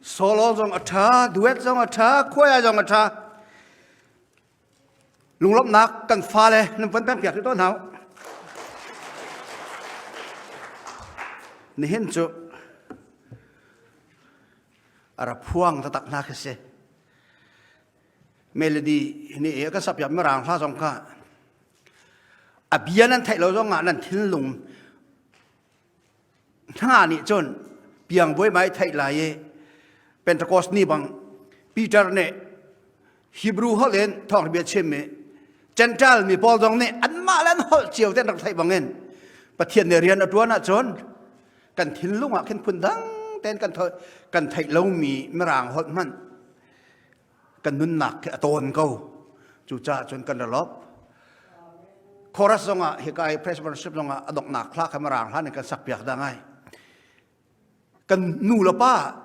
Solo zong a ṭha, duet zong a ṭha, khuai zong a ṭha. Lunglawmhnak kan fale nan van peng piak rih tawn hau. Nihin cu a ra phuang taktak hna khi si. Melody nih kan sak piak mirang hla zong kha a bia nan theih lo zong ah nan thinlung hna nih cun piang buai mai theih lai i Pentecost ni bang Peter nih Hebrew holh in thawng bia chim i Gentile mi pawl zong nih anmah le an holh cio te an rak theih bangin Pathian nih rian a ṭuan ahcun kan thinlung ah khin phun dang tein kan kan theih lomi mirang holh hmanh kan nunnak khi a tawn ko. Cucaah cun kan ra lop. Chorus zong ah hika i praise worship zong ah a donghnak hla kha mirang hla nih kan sak piak dah ngai. Kan nu le pa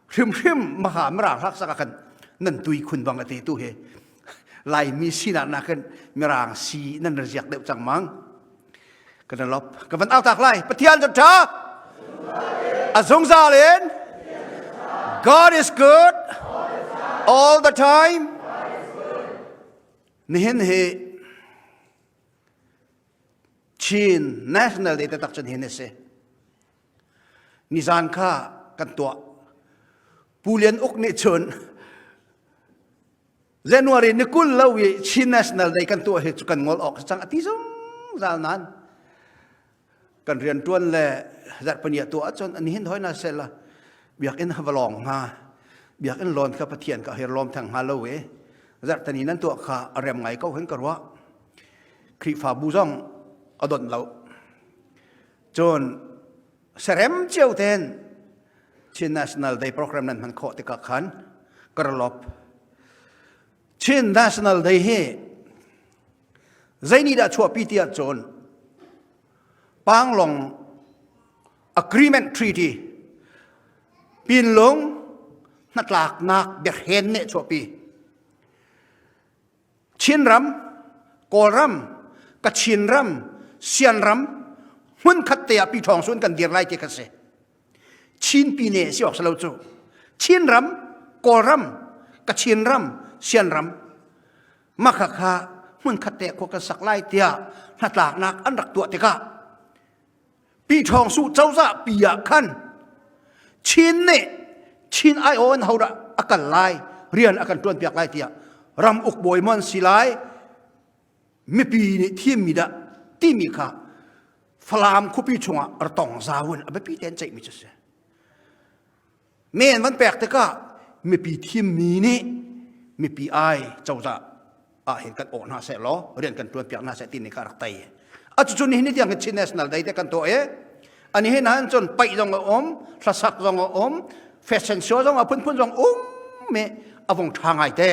hrimhrim maha mirang hla sak ah kan nan tui khun bang a ti tu hi Laimi sinak nakin mirang si nan ra ziak deuh cang mang. Kan ra lop. Ka van au tak lai. Pathian cu ṭha. A zungzal in. God is good all the time. Nihin hi Chin National Day taktak cun hin a si. Nizan kha kan tuah. Pu Lian Uk nih cun January ni 20 lo i Chin National Day kan tuah hi cu kan ngol awk cang a ti zungzal nain kan riantuan le zarhpini ah tuah ahcun an hin hoi na sela biakinn ha va lawng hnga biakinn lawn kha Pathian ka hir lawm theng hnga lo i zarhtani nan tuah kha a rem ngai ko hin ka ruah. Khrihfabu zong a donh lo. Cun serem cio ten Chin National Day program nan hman khawh tikah khan karlop Chin National Day hi zei nih dah chuahpi tiah cun Panglong Agreement Treaty Pinlung hnatlaknak biahren nih chuahpi Chinram, Kawlram, Kachin ram, Sian ram hmunkhat te ah Pi Ṭhawng Sun kan dir lai ti kha si. Chin pine si awk si lo cu. Chinram, Kawlram, Kachin ram, Sian ram makha kha hmunkhat te khua kan sak lai tiah hnatlaknak an rak tuah tikah Pi Ṭhawng Su cozah pi ah khan Chin nih Chin aiawh in hodah a kal lai rian a kan ṭuan piak lai tiah ram uk bawi mon si lai mipi nih thimmi dah timi kha Falam khuapi chungah ra tong zau in a biapi tein ceihmi cu si. Men van pek tikah mipi thimmi nih mipi ai cozah ah hin kan awh hna seh law rian kan tuan piak hna seh ti ni kha rak tei. A cucu nihin ni tiang hin Chin National Day te kan tuah i ani hin han cun paih zong a um, hlasak zong a um, fashion show zong a phunphun zong um mi a vong ṭha ngai te.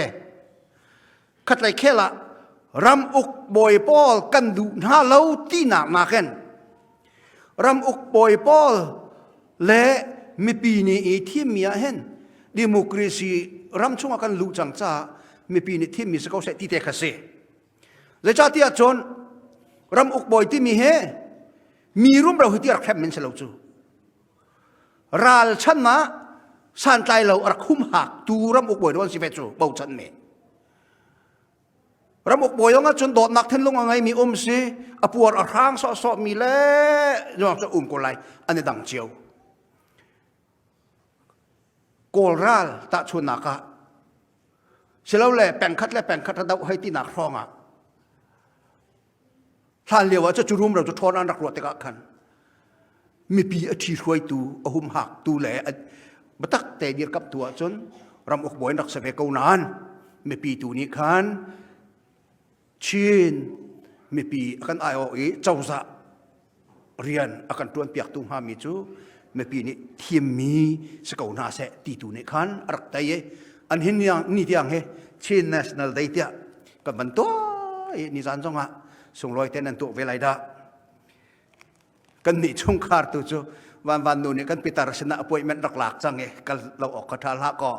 Khatlei khel ah ram uk bawi pawl kan duh hna lo tinak nakin ram uk bawi pawl le mipi nih i thimmi ah hin democracy ram chungah kan luh cang caah mipi nih thimmi si ko seh ti te kha si. Zeicahtiah cun ram uk bawi timi hi mi rumro hi ti rak hrem min si lo cu. Ral chan ah santlai lo a rak humhak tu ram uk bawi an si ve cu bochan mi. Ramuk bawi ah cun dawtnak thinlung a ngeimi um si, a puar a hrang sawhsawh mi le nuang cu um ko lai, an i dang cio. Kawl ral tahchunnak ah silole pengkhat le pengkhat a doh hei tinak hrawng ah hlan lio ah cu rum ro cu ṭhawn an rak ruah tikah khan mipi a ṭhi hruaitu a humhaktu le biatak te dirkamhtu ahcun ram uk bawi an rak si ve ko nain mipi tu nih khan Chin mipi a kan aiawh i cozah rian a kan ṭuanpiaktu hngami cu mipi nih thimmi si ko hna seh ti tu nih khan a rak tei i an hin ni tiang hi Chin National Day tiah kan van tuah i nizan zongah sunglawi te nan tuah ve lai dah. Kan nih chungkhar tu cu van van nu nih kan pitar sinah appointment rak lak cang i kal lo awk kha ṭha hlah kaw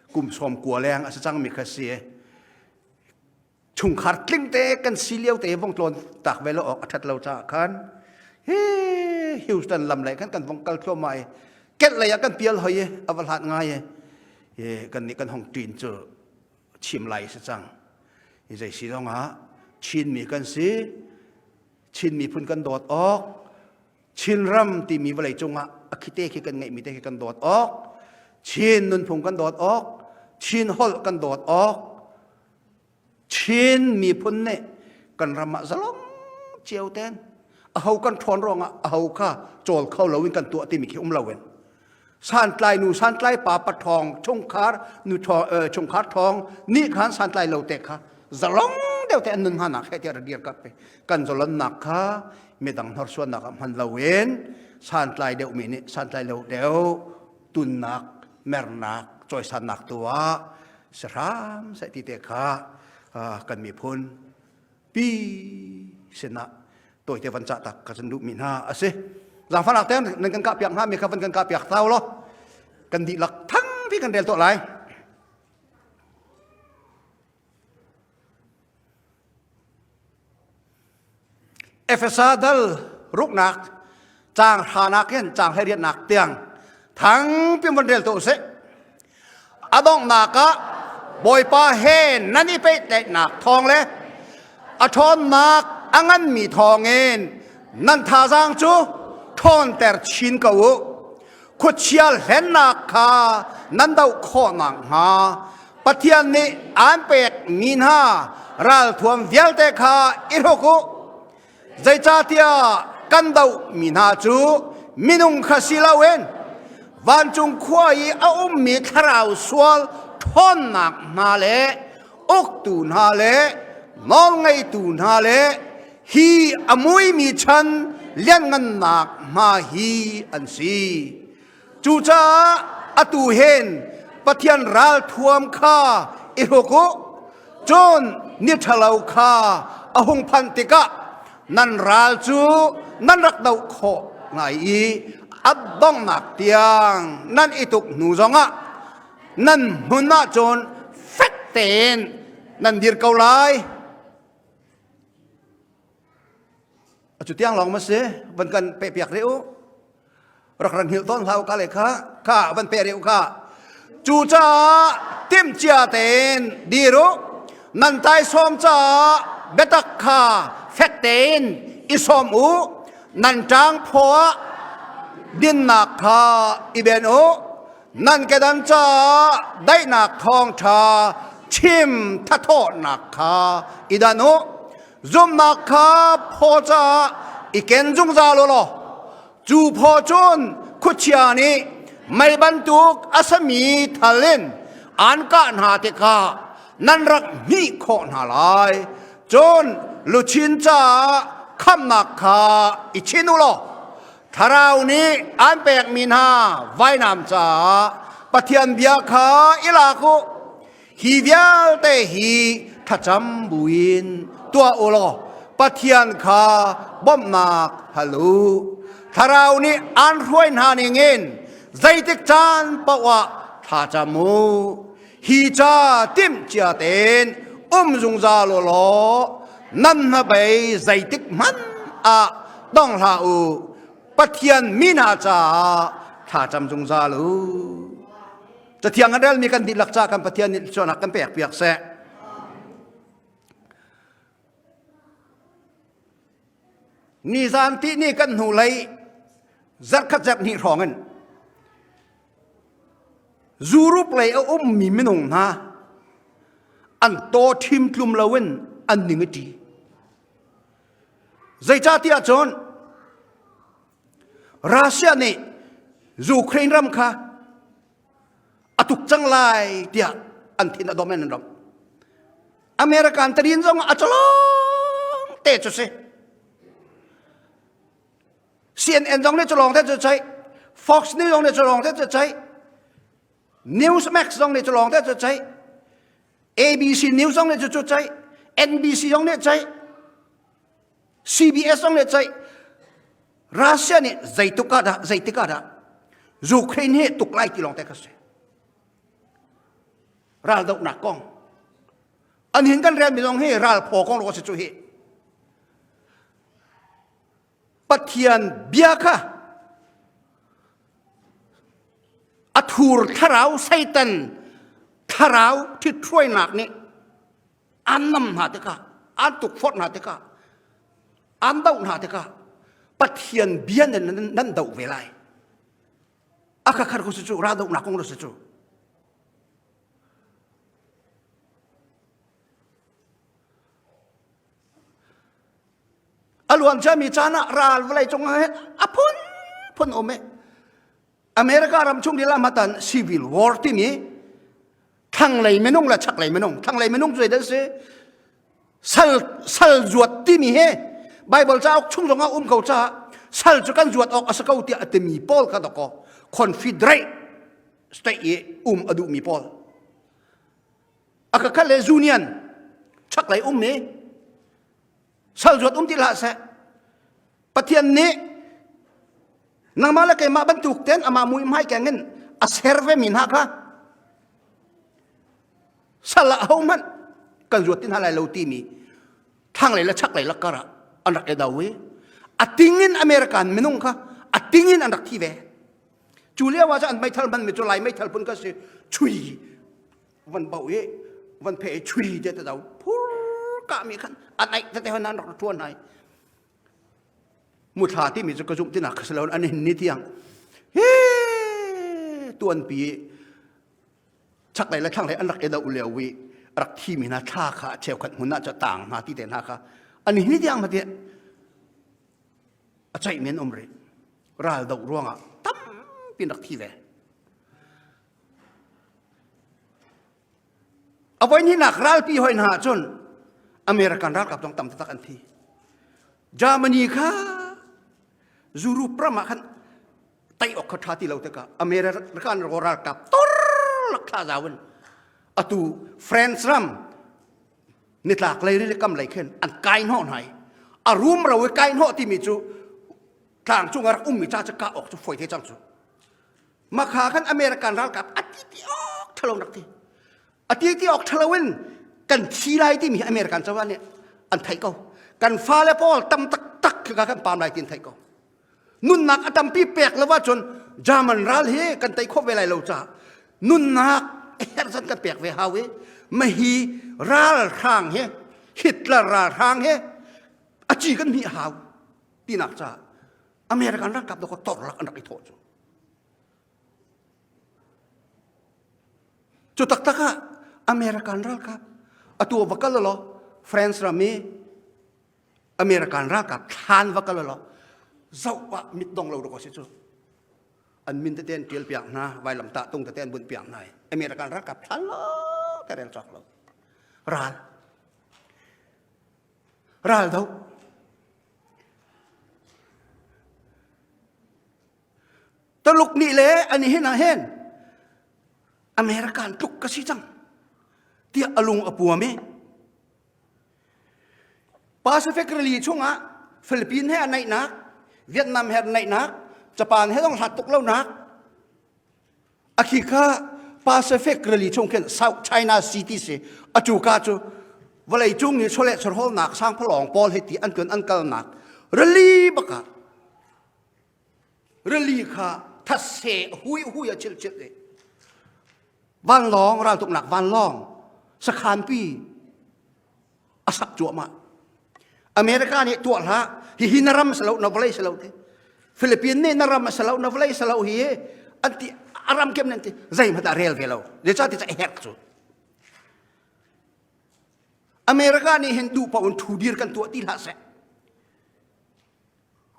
kum 90 leng a si cangmi kha si chungkhar tling te kan si lio te vong tlawn tak ve lo awk a ṭhat lo caah khan hi Houston lam lei khan kan vong kal thluahmah i. Ket lei ah kan pial hoi i a va hlat ngai i kan nih kan hong ṭin cu chim lai si cang. I zei si zong ah Chinmi kan si, Chin miphun kan dawt awk, Chinram timi vawlei cungah a khite khi kan ngeihmi te khi kan dawt awk, Chin nunphung kan dawt awk, Chin holh kan dawt awk, Chin miphun nih kan ram ah zalong cio ten aho kan ṭhawn ruangah aho kha cawl kho loin kan tuah timi khi um loin santlai nu santlai pa pathawng chungkhar nu chungkhar thawng nih khan santlai lo te kha zalong deuh te an nun hnga nak he tiah dir kap pe kan zalonnak kha midang hnorsuannak ah hman loin santlai deuh mi nih santlai lo deuh tunnak mernak cawisannak tu ah si hram seh ti te kha kan miphun pi sinah tawite van cah tak ka cun duhmi hna a si. Zaangfahnak te nan kan kah piak hna mi kha van kan kah piak thau law kan dihlak thangpi kan rel tuah lai. Efesa dal ruknak caang hranak in caang hleiriatnak tiang thangpi van rel tuah usih. A donghnak ah Bawipa he nan i pehtlaihnak thawng le a ṭhawnnak a nganmi thawngin nan thazaang cu ṭhawnter chin ko u. Khuachia hlennak kha nan doh khawh nakhnga Pathian nih aan pekmi hna ralthuam vialte kha i hruk u. Zeicahtiah kan dohmi hna cu minung kha si loin vancung khua i a ummi thlarau sual ṭhawnnak hna le uktu hna le nawlngeitu hna le hi a muimi chan lianngannak hna hi an si. Cucaah atu hin Pathian ralthuam kha i hruk u. Cun ni ṭhalo kha a hung phanh tikah nan ral cu nan rak doh khawh lai i a donghnak tiang nan i tuk hnu zongah nan hmun ahcun fek tein nan dir ko lai. Atu tiang lawng ma si van kan pe piak rih u. Rak ran hngilh tawn hlah u ka le kha kha van pe rih u kha. Cucaah timhcia tein dir u. Nan taisawm caah biatak kha fek tein i sawm u. Nan ṭang phaw ah dinnak kha i ben u. Nan kedan caah daihnak thawngṭha chim thathawhnak kha i dan u. Zumhnak kha phaw caah i ken zungzal u law cu phaw cun khuachia nih mei bantuk a sami thal in an kah hna tikah nan rak hmih khawh hna lai. Cun luchin caah khamhnak kha i chin u law Thlarau nih an pekmi hna vainam caah Pathian bia kha i lak u. Hi vialte hi thlacam buin tuah u law Pathian kha bawmhnak hal u. Thlarau nih aan hruai hna ningin zeitik caan paoh ah thlacam u. Hi ca timhcia tein um zungzal u law nan hnabei zeitik hmanh ah dong hlah u. Pathian mi hna caah thlacam zungzal u. Cathiang an relmi kan dihlak ca kan Pathian nih sualnak kan pek piak seh. Nizan ti ni kan hnu lei zarkhat zarh hnih hrawng in Europe lei a ummi minung hna an taw ṭhim tlum loin an ning a ṭi. Zeicahtiah cun Russia nih Ukraine ram kha a tuk cang lai tiah an thin a dom in an ram. American tarin zong a chalong te cu si. CNN zong nih culong te cu chai. Fox News zong nih culong te cu chai. Newsmax zong nih culong te cu chai. ABC News zong nih cu cu chai. NBC zong nih chai. CBS zong nih ceih Russia nih zeituk ah dah zeitik ah dah Ukraine hi tuk lai ti lawng te kha si ral dohnak kong an hin kan rel mi zong hi ral phaw kong ro si cu hi Pathian bia kha. A thur thlarau Satan thlarau ṭhithruainak nih an nam hna tikah an tukforh hna tikah an doh hna tikah Pathian bia nan nan doh ve lai. A kha khat ko si cu raldohnak kong si cu. A luan ciami caan ah ral vawlei cung ah a phun phun um i America ram chung lila matan civil war timi thlanglei minung le chaklei minung thlanglei minung cu zeidah si sal sal zuat timi he Bible cauk chung zongah um ko caah sal cu kan zuat awk a si ko tiah a timi pawl kha dakaw confederate state i um a duhmi pawl a ka khat le union chaklei ummi sal zuat um ti hlah seh Pathian nih nangmah le keimah bantuk ten amah mui hmai keng in a ser ve mi hna kha sal ah hohmanh kan zuat ti hna lai lo timi thlanglei le chaklei lakkar ah an rak i do i a ting in American minung kha a ting in an rak thi ve cu lio ah cun an meithal hmanmi cu lai meithal phun kha si chui van bau i van phe i chui te te do phur ka mi khan an aih tete hon an rak tuan hai muthla timi cu ka zumh tinak kha si lo an hin ni tiang he tuanpi chaklei le thlanglei an rak i do lio i rak thimi hna thla kha cheukhat hmun ah cu tang hna ti te hna kha an hin ni tiang ma ti a ceih men um rih ral do ruangah tampi rak thi ve A voihnihnak ralpi hoi hna ahcun American ralkap zong tam taktak an thi. Germany kha Europe ram ah khan tei awk kha ṭha ti lo tikah American ralkap tor lak thla zau in atu France ram nitlak lei le kam lei khin an kai hnawh hna i a rum ro i kai hnawh timi cu tlang cung ah rak ummi ca cu kah awk cu fawi te cang cu Makha khan American ralkap a ti ti awk ṭhalo rak ti. A ti ti awk ṭhalo in kan thi lai timi hi American cozah nih an theih ko. Kan fale pawl tam taktak khi kan pam lai ti an theih ko. Nunnak a tampi pek lo ahcun German ral hi kan tei khawh ve lai lo caah nunnak herh kan pek ve hau i mahi ralhrang hi Hitler ralhrang hi a ci kan hmih hau tinak caah American ralkap dawk torlak an rak i thawh cu. Cu taktak ah American ralkap atu va kal law France ram i American ralkap thlan va kal law zoh ah mit dong lo dawk si cu an min tete an tial piak hna vailam tah tung tete an bunh piak hna i American ralkap thlan lo ka rel cawk lo ral ral do Taluk nih le an hin ah hin American tluk ka si cang tiah a lung a puam i Pacific Rili chungah Philippines he a naihnak Vietnam he a naihnak Japan he zong hlat tuk lonak a khi kha Pacific rili chung khin South China Sea ti si atu ka cu vawlei cung i chawleh chawhrawlnak sangphalawng pawl he ti an tuan an kalnak rili bakah rili kha thatse hui hui a chil chil i vanlawng raltuknak vanlawng sakhanpi a sak cuahmah America nih tuah hlah hihi na ram salo na vawlei salo te Philippines nih na ram salo na vawlei salo hi an ti a ram kem nan ti zeihmanh dah rel ve lo zeicah ti ca herh cu America nih hin duh paoh in thu dir kan tuah ti hlah seh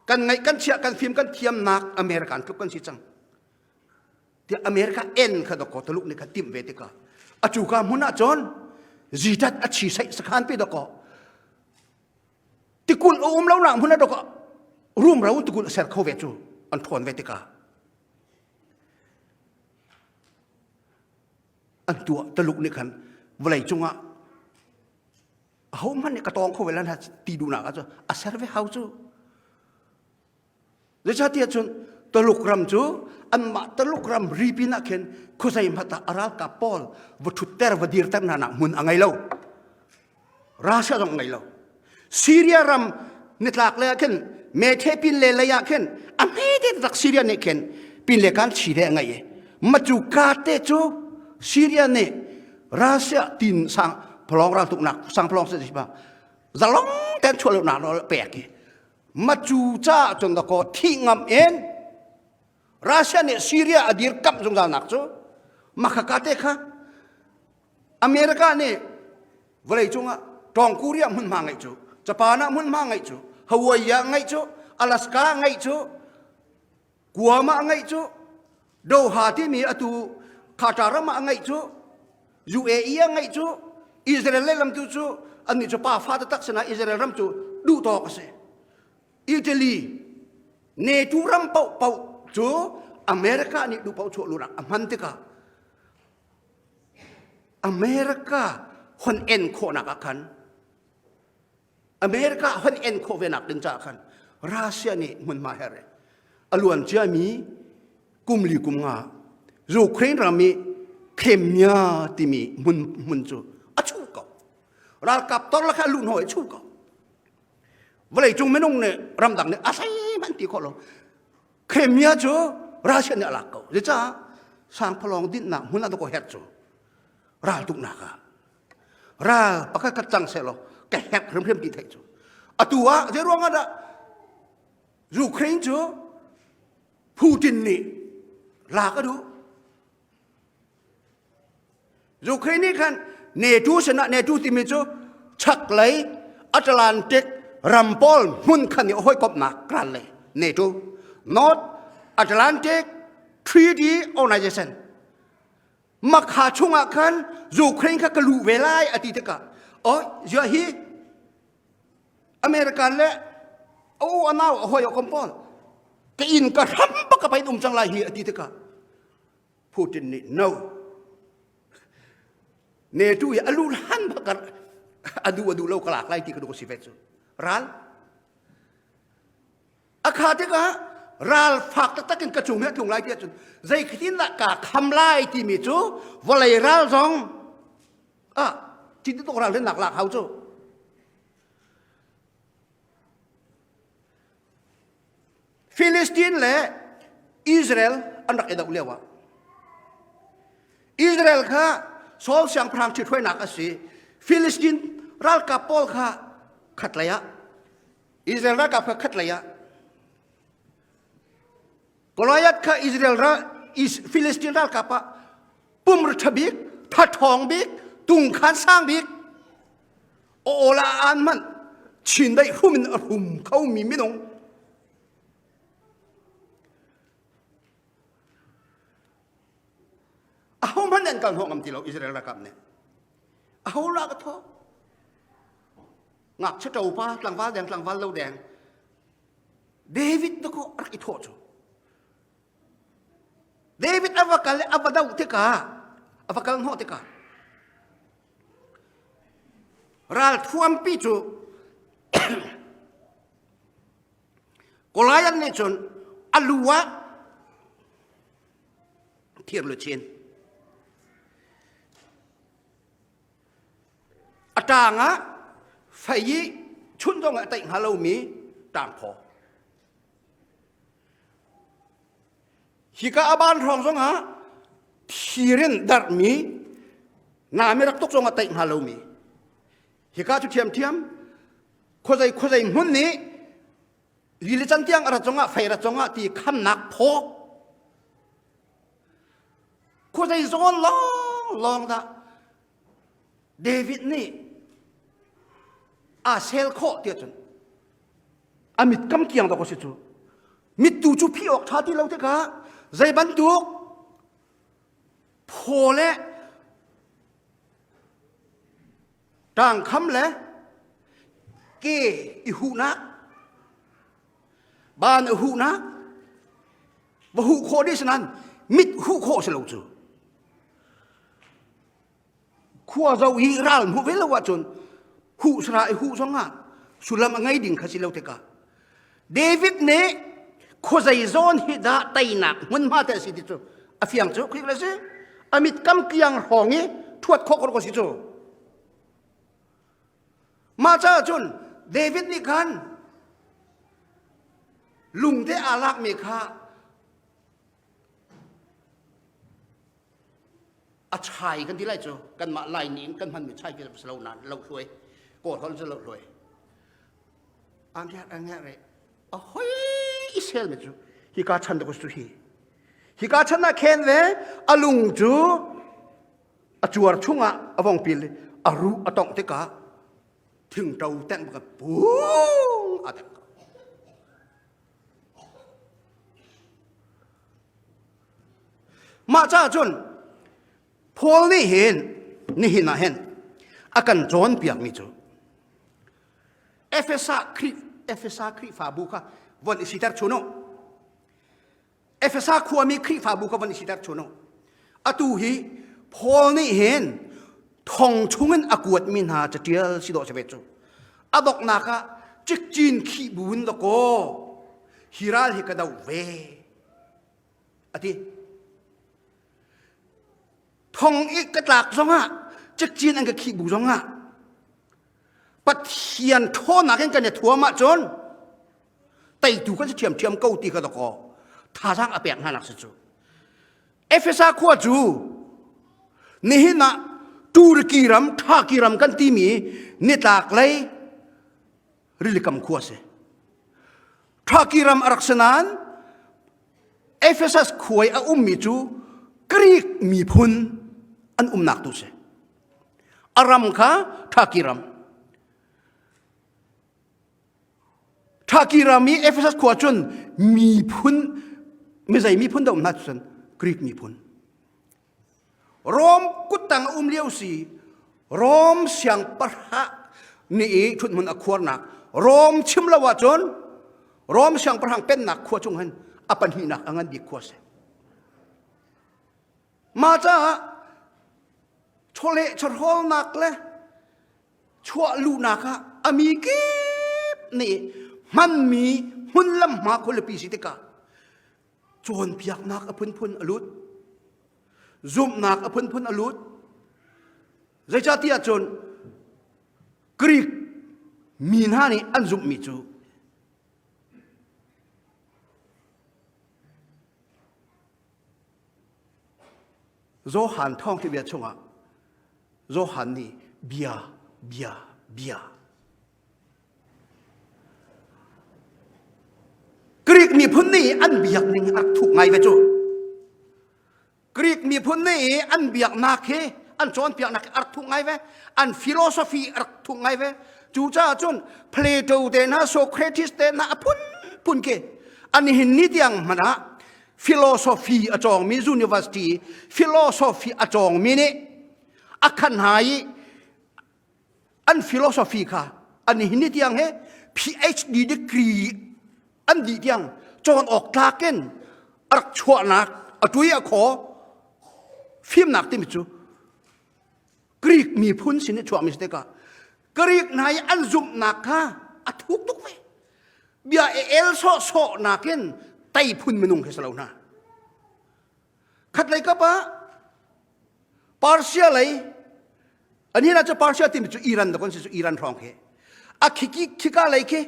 kan ngaih kan chiah kan fim kan thiamnak American tluk kan si cang tiah America en kha dakaw Tuluk nih kha timh ve tikah a cuka hmun ah cun zitat a chi saih sakhan pi dakaw tikulh a um lo nak hmun ah dakaw rumro tikulh a ser kho ve cu an ṭhawn ve tikah an tuah Tuluk nih khan vawlei cungah ahohmanh nih ka tawng kho ve lan ti duhnak ah cun a ser ve hau cu Zeicahtiah cun Taluk ram cu anmah Taluk ram ri pin ah khin khuazei hmanh ah a ralkap pawl va ṭhutter va dirter hna nak hmun a ngei lo. Russia zong a ngei lo. Syria ram nitlak lei ah khin Methe pin le lei ah khin a hmete tak Syria nih khin pin le kan chi le a ngei i. Macu ka te cu Syria nih Russia tin sang phalong ral tuknak sang phalong se ba zalong ten chuah lo nak nawl pek i macu ca cun da ko thi ngam in Russia nih Syria a dir kamh zungzal nak cu makhaka te kha America nih vawlei cungah Tawng Korea hmunhma ngeih cu Japan ah hmunhma ngeih cu Hawaii ah ngeih cu Alaska ngeih cu Guam ah ngeih cu Doha timi atu Qatar ram ah ngeih cu UAE ah ngeih cu Israel lehlam tu cu annih cu pa fa taktak sinah Israel ram cu duh tawk a si Italy NATO ram paohpaoh cu America nih duh paoh chuah lunak a hman tikah America hon en khawhnak ah khan America hon en khawh ve nak ding caah khan Russia nih hmunhma her a luan ciami kum li kum nga Ukraine ram i Crimea timi hmun hmun cu a chuh ko ralkap tor la kha luh hnaw i chuh ko vawlei cung minung nih ramdang nih a sei man ti khawh lo Crimea cu Russia nih a lak ko zeicah sangphalawng dinhnak hmun ah ko herh cu raltuknak ah ral pakhat khat cang seh law ka herh hrimhrim ti theih cu atu ah zei ruang ah dah Ukraine cu Putin nih lak a duh Ukraine nih khan NATO sinah NATO timi cu chaklei Atlantic ram pawl hmun khan i hawikomhnak ral lei NATO North Atlantic Treaty Organization Makha chungah khan Ukraine kha ka luh ve lai a ti tikah oh zia hi American le a u a nau a hawi a kom pawl ka inn ka hram bak ka pain um cang lai hi a ti tikah Putin nih no NATO i a lu hlan bak a du a du lo ka lak lai ti ka du si ve cu ral A kha tikah ral fak taktak in ka cung hi a tlung lai ti ahcun zeitin dah kaa kham lai timi cu vawlei ral zong ah citi tuk ral nak lak hau cu. Philistine le Israel an rak i doh lio ah Israel kha Saul siangpahrang ṭhithruainak a si. Philistine ralkap pawl kha khatlei ah Israel ralkap kha khatlei ah Goliath kha Israel ral Philistine ralkap ah pum ṭha bik thathawng bik tungkhan sang bik awla an man chin dai hrum in a hrum kho mi minung aho hmanh an kal hnawh ngam ti lo Israel ralkap nih aho la ka thaw ngakchia ṭopa tlangval deng tlangval lo deng David na ko rak i thawh cu David a va kal a va doh tikah a va kal hnawh tikah ral thuampi cu Goliath nih cun a lu ah thir luchin A ṭang ah fei i chunh zong ah a taih hnga lomi ṭangphaw. Hika a ban hrawng zong ah thir in darhmi nami rak tuk zong a taih hnga lomi. Hika cu ṭhiamṭhiam khuazei khuazei hmun nih lili can tiang a rat zongah fei rat zongah ti khamnak phaw khuazei zawn lawng lawng dah David nih aa sel khawh tiah cun a mit kam kiang dawk a si cu mittu cu phih awk ṭha ti lo tikah zei bantuk phaw le ṭangkham le ke i huhnak ban i huhnak va huh khawh dih si nain mit huh khawh si lo cu khua zo hi ral hmuh ve lo ahcun huh sara i huh zong ah sullam a ngei ding kha si lo tikah David nih khuazei zawn hi dah teinak hmunhma te a si ti cu a fiang cu khui le si a mit kam kiang hrawng i thuat khawh ko si cu mah caah cun David nih khan lungte aa lakmi kha. A chai kan ti lai cu kanmah Lai nih in kan hmanmi chai khi si lo nain lo hluai kawl holh cu lo hluai. A ngerh a ngerh i a hoi i sel mi cu hika chan da cu hi. Hika chan ah khen ve a lung cu a cuar chungah a vong pil i a ruh a tongh tikah thingṭo tengh bak pung a tengh ko. Mah caah cun Paul nih hin nihin ah hin a kan cawnpiakmi cu Efesa Khrih Efesa Khrihfabu kha von i siter chun u. Efesa khuami Khrihfabu kha von i siter chun u. Atu hi Paul nih hin thong chungin a kuatmi hna catial si dawh si ve cu. A doknak ah cikcin khih buin dakaw hi ral hi ka do ve a ti. Thong i ka tlak zongah cikcin an ka khih bu zongah Pathian ṭhawnnak in kan i thuam ahcun teitu kan si ṭhiamṭhiam ko ti kha dakaw thazaang a pek hna nak si cu. Efesa khua cu nihin ah Turkey ram, Turkey ram kan timi nitlak lei rilikam khua si. Turkey ram a rak si nain Ephesus khua i a ummi cu Greek miphun an umnak tu si. A ram kha Turkey ram. Turkey ram i Ephesus khua cun miphun mizei miphun dah um hna cun Greek miphun. Rom kuttang a um lio si Rom siangpahrang nih i ṭhuthmun a khuarnak Rom chim lo ahcun Rom siangpahrang pennak khua chung hin a pahnihnak a ngan bik khua si. Mah caah chawleh chawhrawlnak le chuah luhnak ah a mi kip nih hmanmi hmun lam hma khualipi si tikah cawnpiaknak a phunphun a lut zumhnak a phunphun a lut zeicahtiah cun Greek mi hna nih an zumhmi cu Johan thawngṭha bia chungah Johan nih bia bia bia Greek miphun nih an biak ning a rak thuk ngai ve cu. Greek miphun nih an biaknak hi an cawnpiaknak hi a rak thuk ngai ve. An philosophy a rak thuk ngai ve. Cucaah cun Plato te hna Socrates te hna a phunphun khi an hin ni tiang hmanh ah philosophy a cawngmi university philosophy a cawngmi nih a khan hna i an philosophy kha an hin ni tiang he PhD degree an dih tiang cawn awk tlak in a rak chuahnak a tui a khaw fimnak timi cu Greek miphun sin i chuahmi si tikah Greek hna i an zumhnak kha a thuk tuk ve bia i el sawhsawh nakin tei phun minung khi si lo hna khatlei kap ah Persia lei an hin ah cu Persia timi cu Iran da kon si cu Iran hrawng khi a khiki khika lei khi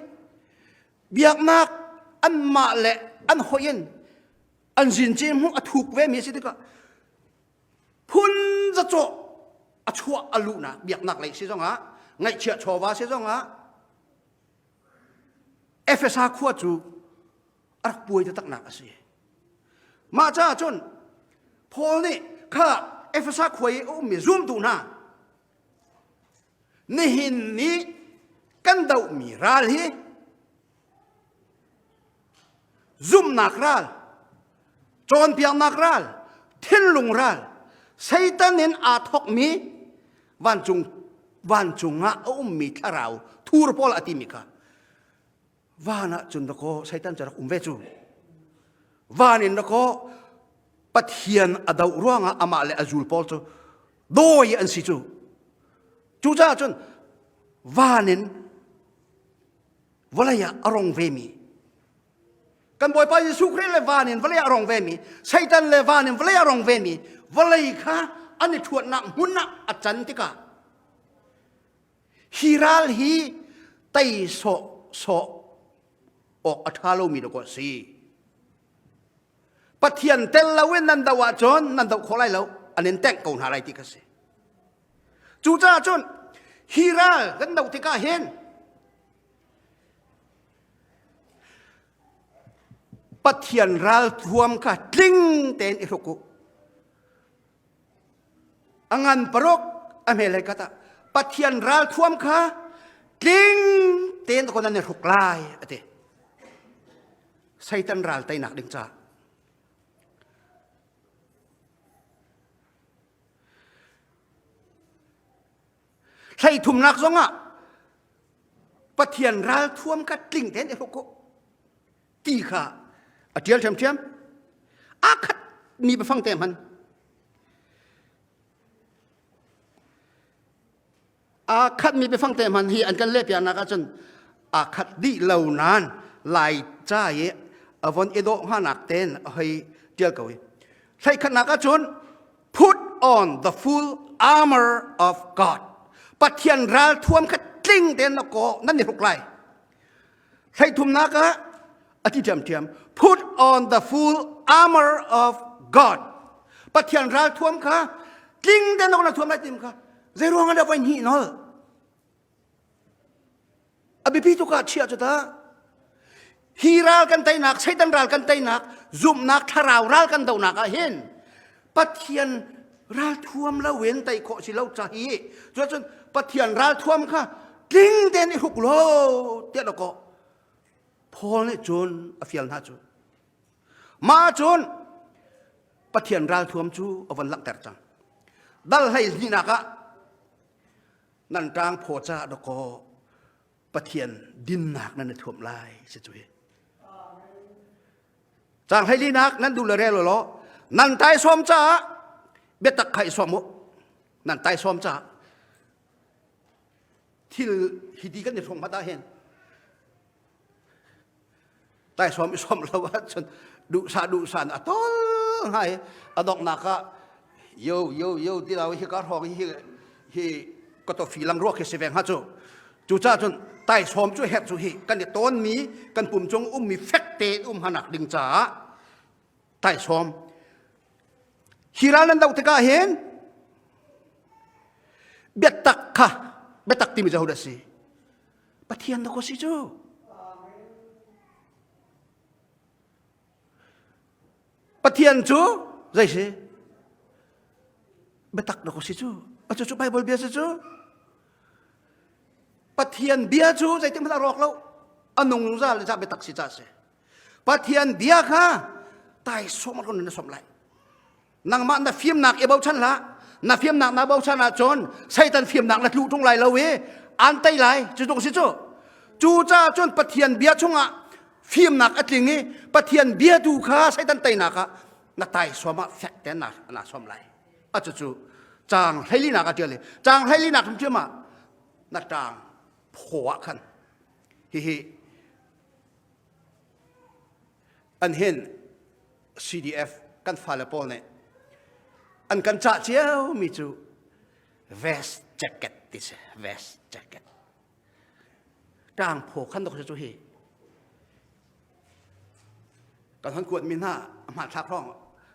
biaknak anmah le an hoi in an zin hmu a thuk ve mi si tikah phun zacawh a chuah a luhnak biaknak lei si zongah ngaihchiah chawva si zongah Efesa khua cu a rak puai taktaknak a si. Mah caah cun Paul nih kha Efesa khua i a ummi zumtu hna nihin ni kan dohmi ral hi Zumhnak ral, cawnpiaknak ral, thinlung ral, Satan in aa thawkmi vancung vancung ah a ummi thlarau thur pawl a timi kha van ah cun dakaw Satan cu rak um ve cu. Van in dakaw Pathian a doh ruangah amah le a zul pawl cu dawi an si cu. Cucaah cun van in vawlei ah a rong vemi kan Bawipa Jesuh Khrih le van in vawlei ah a rong vemi Satan le van in vawlei ah a rong vemi vawlei kha an i ṭhuatnak hmun ah a can tikah hi ral hi tei sawh sawh awk a ṭha lomi dawkaw a si. Pathian tel loin nan doh ahcun nan doh khawh lai lo. An in tengh ko hna lai ti kha si. Cucaah cun hi ral kan do tikah hin Pathian ralthuam kha tling tein i hruk u. A ngan paruk a hmelei kat ah Pathian ralthuam kha tling tein kon an i hruk lai a ti. Satan ral teinak ding caah. Hleithumnak zongah Pathian ralthuam kha tling tein i hruk u ti kha a ṭial ṭhiamṭhiam. Aa khat mi biafang te hman. Aa khatmi biafang te hman hi an kan lehpiaknak ahcun aa khat dih lo nain Lai ca i a von i dawh hnganak tein a hei ṭial ko i hleikhatnak ahcun put on the full armor of God. Pathian ralthuam kha tling tein na kaw nan i hruk lai. Hleithumnak ah a ti ṭhiamṭhiam put on the full armor of God. Pathian ralthuam kha tling tein na thuam lai tim kha zei ruang ah dah voi hnih nol? A biapi tuk ah chiah cu ta. Hi ral kan teinak, Satan ral kan teinak, zumhnak thlarau ral kan dohnak ah hin Pathian ralthuam loin tei khawh si lo ca hi cuacun Pathian ralthuam kha tling tein i hruk law tiah dawkaw Paul nih cun a fial hna cu mah cun Pathian ralthuam cu a von langhter cang dal hlei hnihnak ah nan ṭang phaw ca dawkaw Pathian dinnak nan i thuam lai si cu hi Caang hleilinak nan duh le rel law nan taisawm caah biatak kha i sawm u. Nan taisawm caah thil hiti kan i hrawng hmat ah hin taisawm i sawm lo ahcun duhsah duhsah in a tol hnga i a donghnak ah yo yo yo ti lo hi ka hrawng hi hi ka tofi lang ruak hi si ve hnga cu Cucaah cun taisawm cu herh cu hi kan i tawnmi kan pum cung ummi fek tein um hanak ding caah taisawm hi ral nan doh tikah hin biatak kha biatak timi cu hodah si Pathian dah ko si cu Pathian cu zei si biatak dah ko si cu a cu cu Bible bia si cu Pathian bia cu zeitin hmanh a rawk lo a nung zungzal ca biatak si ca si Pathian bia kha taisawm ron na som lai nangmah na fimnak i bochan hlah na fimnak na bochan ahcun Satan fimnak na tlu tung lai lo i an tei lai cu tluk si cu cu caah cun Pathian bia chungah fimnak a tling i Pathian bia tu kha Satan teinak ah na taisawm ah fek tein na na som lai a cucu caang hleilinak a ṭial i caang hleilinak hrimhrim ah na ṭaang phaw ah khan hihi an hin CDF kan fale pawl nih an kan cah cio mi cu vest jacket ti si vest jacket ṭaang phaw khan dok cu hi kan hon kuat mi hna hmanthlak hrawng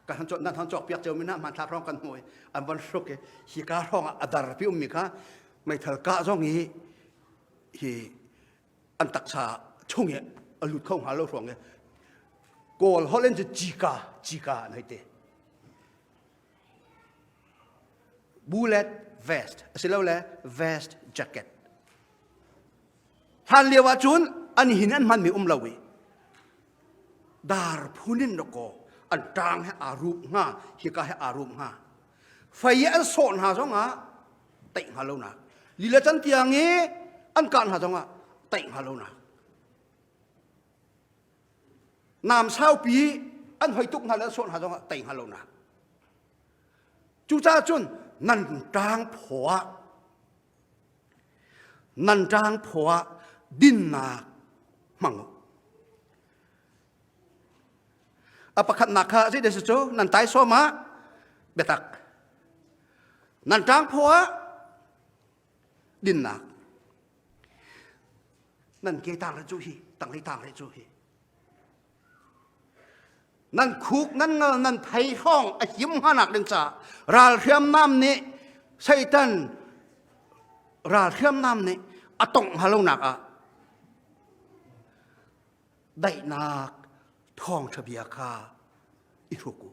kan hon nan hon cawk piak cio mi hna hmanthlak hrawng kan hmuh i an von hruk i hi ka hrawng ah a dar pi ummi kha meithal kah zong hi hi an taksa chung i a lut kho hnga lo hrawng i kawl holh in cu cika cika an hei ti bullet vest asilole vest jacket Hlan lio ah cun an hin an hmanmi um lo i dar phun in dawkaw an ṭang he aa rup hnga hika he aa rup hnga fei i an sawh hna zongah teih hnga lo nak lila can tiang i an kah hna zongah teih hnga lo nak nam saupi an hoi tuk hna le an sawh hna zongah tei hnga lo nak cucaah cun nan ṭang phaw ah Nan ṭang phaw ah dinnak hmang u. A pakhatnak kha zeidah si cu nan taisawm ah biatak. Nan ṭang phaw ah dinnak. Nan ke tang le cu hi, tanglei tang le cu hi. Nan khuk nan ngal nan thei hrawng a him hnganak ding caah ral hriamnam nih Satan ral hriamnam nih a tongh hnga lonak ah daihnak thawngṭha bia kha i hruk u.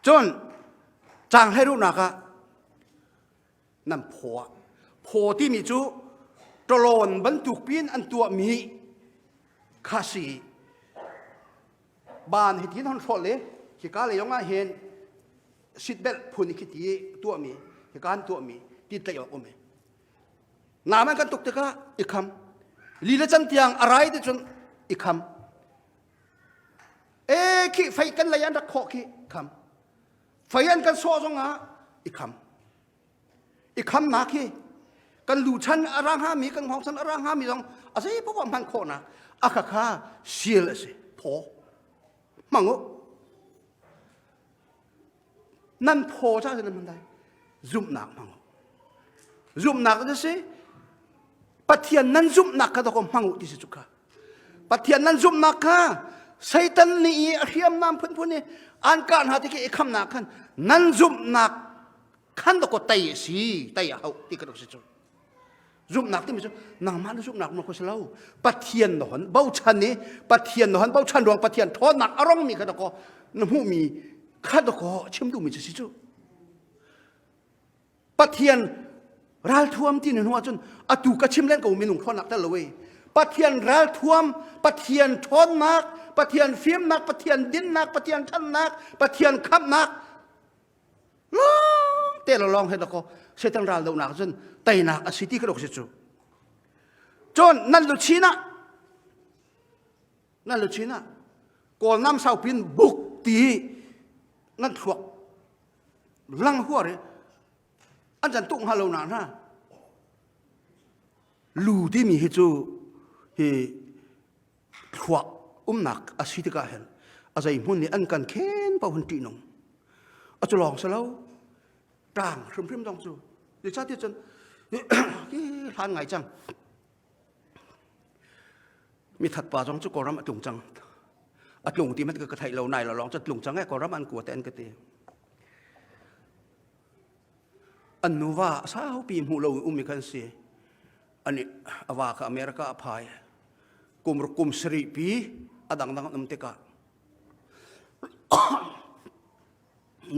Cun caang hleiruhnak ah nan phaw ah phaw timi cu ṭalawn bantuk piin an tuahmi kha si. Ban hi tin hon hrawh le hika lei zong ah hin seatbelt phun khi ti tuahmi hika an tuahmi ti tlaih awk um i nam an kan tuk tikah i kham li le can tiang a rai ti cun i kham e khi fei kan lei an rak khawh khi kham fei an kan sawh zong ah i kham i khamnak hi kan lu chan a ra hngami kan hngawng chan a ra hngami zong a zei poah hman khawhnak a kha kha seal a si phaw hmang u nan phaw cha nan hman dai zumhnak hmang u zumhnak cu si Pathian nan zumhnak kha dawk hmang u ti si cu kha Pathian nan zumhnak kha Satan nih i a hriamnam phunphun i an kah hna ti khi i khamnak khan nan zumhnak khan dawk tei a si tei a hauh ti ka si cu zumhnak timi cu nangmah na zumhnak ma ko si lo Pathian na hon bochan i Pathian na hon bochan ruang Pathian ṭhawnnak a rongmi kha dawk na hmuhmi kha dawk chim duhmi cu si cu Pathian ralthuam ti na hnu ahcun atu ka chim len ko minung ṭhawnnak tel lo e Pathian ralthuam Pathian ṭhawnnak Pathian fimnak Pathian dinnak Pathian ṭhannak Pathian khamhnak lawng te lo lawng he dakaw Satan ral dohnak cun teinak a si ti ka si cu cun nan luchin ah nan luchin ah kawl nam saupin buk ti nan thluak lang huar i an can tuk hnga lo na hna lu timi hi cu hi thluak umnak a si tikah hin a zei hmun nih an kan khen paoh hun ṭihnung a cu lawng si lo ṭang hrimhrim zong cu zeicahtiah cun hi hlan ngai cang mithat pa zong cu Kawlram a tlung cang a tlung ti hmanh ka theih lo nai lo lawng cu tlung cang e Kawlram an kua te an ka ti an nuva saupi hmuh lo ummi khan si ani a va kha America a phai kum kum sarih pi a dangdang an um tikah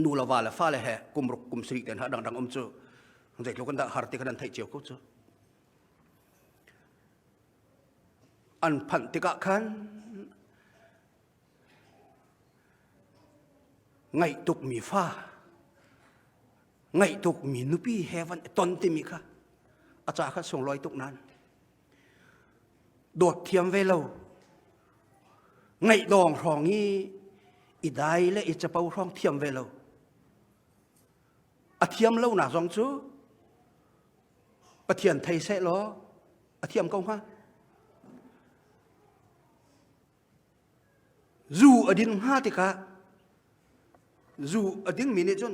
nu le va le fa le he kum ruk kum sarih ten ha dangdang um cu zeitluk an dah har ti khan an theih cio ko cu an phanh tikah khan Ngaih tukmi fa, ngaih tukmi nupi he van i ton timi kha a ca kha sunglawi tuk nain dawt thiam ve lo ngaih dawng hrawng i i dai le i capo hrawng thiam ve lo a thiam lo nak zong cu Pathian thei seh law a thiam ko hnga Zu a din hnga tikah zu a dingmi nih cun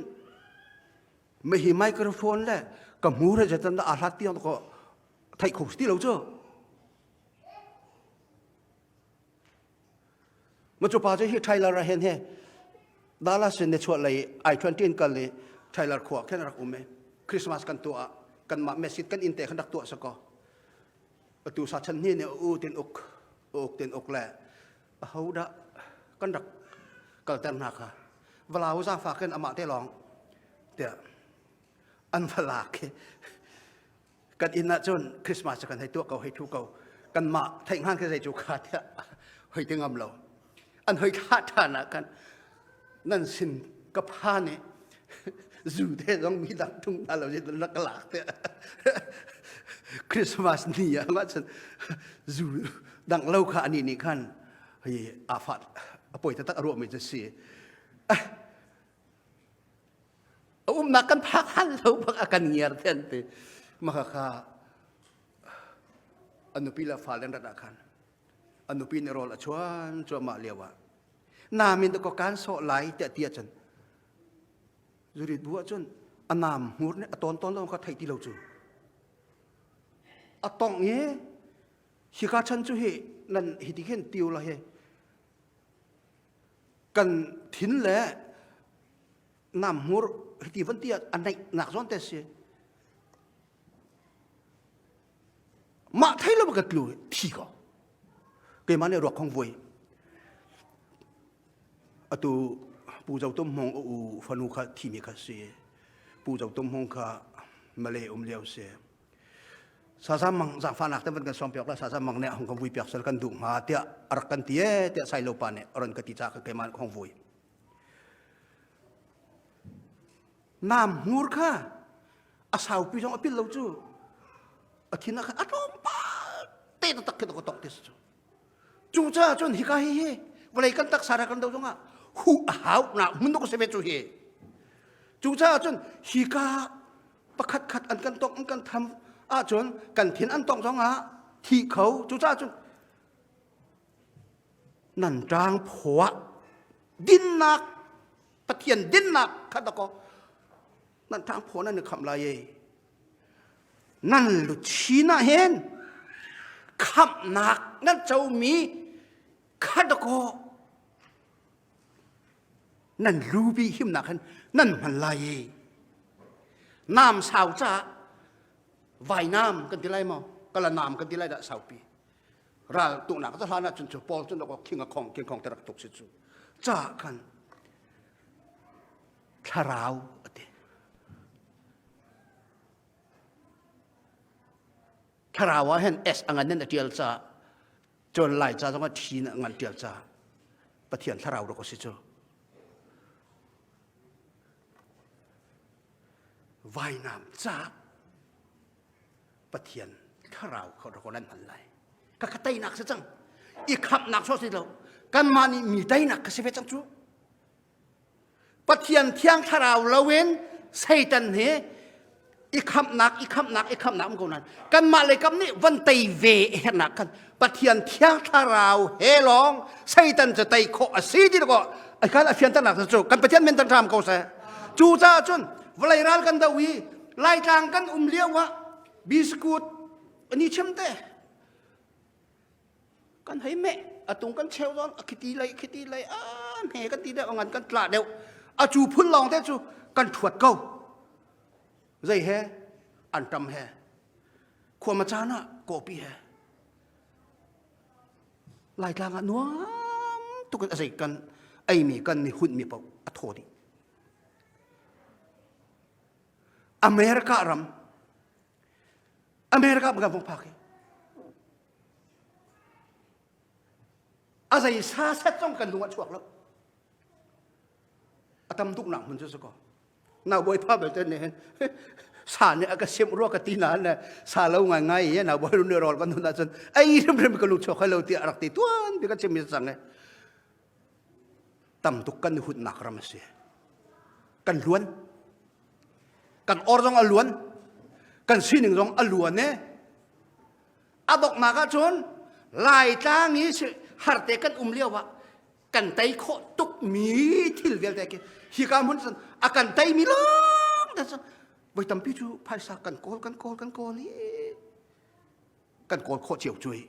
hi microphone le ka hmur he zeitin dah aa hlat ti ko theih kho ti lo cu. Ma cu pa cu hi Tyler ah hin he Dallas in chuah lei I-20 in kal i Tyler khua khin rak um i Christmas kan tuah kan mah message kan inn te khan rak tuah sakaw atu sa chan ni nih u tin uk uk tin uk le aho dah kan rak kalter hna kha valau zaangfak khin amah te lawng tiah an va lak khi kan inn ah cun Christmas kan hei tuah ko hei thu ko kanmah theih hngan khi zei cu kha tiah hoi ti ngam lo an hoi thlah ṭhan ah khan nan sin ka phan i zu te zong mi dang tung hna lo in rak lak te Christmas ni ah ma cun zu dang lo kha ani nih khan hei a fat a poi taktak a ruah mi cu si a umnak kan phak hal lo bak a kan ngiar ten te maka kha a nupi le fale rat ah khan a nupi nih rawl a chuan cuahmah lio ah namin ko kan sawh lai tiah ti ahcun zurit bu ahcun a nam hmur nih a tawn tawn lo kha theih ti lo cu. A tongh i hika chan cu hi nan hiti khin tiu la hi kan thin le nam hmur hiti van ti a naih nak zawn te si. Mah thei lo ka tlu thi ko. Keimah nih ruak khong vui. Atu Pu Zo Tum Hmung a u fanu kha thimi kha si. Pu Zo Tum Hmung kha Malay um lio si. Sasa mang zaangfahnak te van kan sawm piak la Sasa mang nih hong kan vui piak sel kan duh hnga tiah a rak kan ti e tiah Sailo pa nih a ron ka ti ca ka keimah hong vui. Nam hmur kha a saupi zong a pil lo cu a thin ah khan a tlawmpal te taktak khi ka tok te cu. Cucaah cun hika hi hi vawlei kan taksa ra kan do zongah hu a hau na hmun ko se ve cu hi. Cucaah cun hika pakhat khat an kan tong an kan tham ahcun kan thin an tong zongah thi kho cucaah cun nan ṭang phuah dinnak Pathian dinnak kha dakaw nan ṭang phuah nan i khamh lai ei nan luchin ah hin khamhnak nan comi kha dakaw nan lubi himnak hin nan hman lai i nam sau caah vainam kan ti lai maw kala nam kan ti lai dah saupi ral tuknak ca hlan ah cun cu Paul cun rak khing a khong king khong te rak tuk si cu ca khan thlarau ati thlarau ah hin S angan in a tial ca cun lai ca zong ah thi in ngan tial ca Pathian thlarau rak si cu vainam ca Pathian thlarau kha rak nan hman lai ka ka teinak si cang i khamnak so si lo kanmah nih mi teinak ka si ve cang cu Pathian thiang thlarau loin Satan hi i khamhnak i khamhnak i khamhnak um ko nain kanmah lei kam nih van tei ve hernak kan Pathian thiang thlarau he lawng Satan cu tei khawh a si ti ko ai kan a fianternak cu kan Pathian men tan ko seh cu caah cun vawlei ral kan do i Laitlang kan um lio ah biskut ani chim te kan hei meh atung kan cheu zawn a khiti lei khiti lei a hme kan ti deuh ngan kan tla deuh a cu phun lawng te cu kan thuat ko zei he an tam he khuama caan ah kawpi he laitlang ah nuam tuk in a zei kan eimi kan ni hunh mi paoh a thaw dih America ram America kan vong phak hi a zei sa set zong kan lung ah chuak lo a tam tuk nak hmun cu si ko na bawipa belte nih hin sa nih a ka simh rua ka ti na le sa lo ngai ngai i na bawi nih rawl kan hun ahcun ei hrimhrim ka lung chuak lo tiah rak ti tuan bi ka chim mi cang e tam tuk kan hutnak ram a si kan luan kan or zong a luan kan sining zong a luan e a donghnak ahcun laitlang i harte kan um lio ah kan tei khawh tuk mi thil vialte khi hika hmun cun a kan tei mi lawng te cu voi tampi cu phaisa kan kawl kan kawl kan kawl i kan kawl khawh cio cui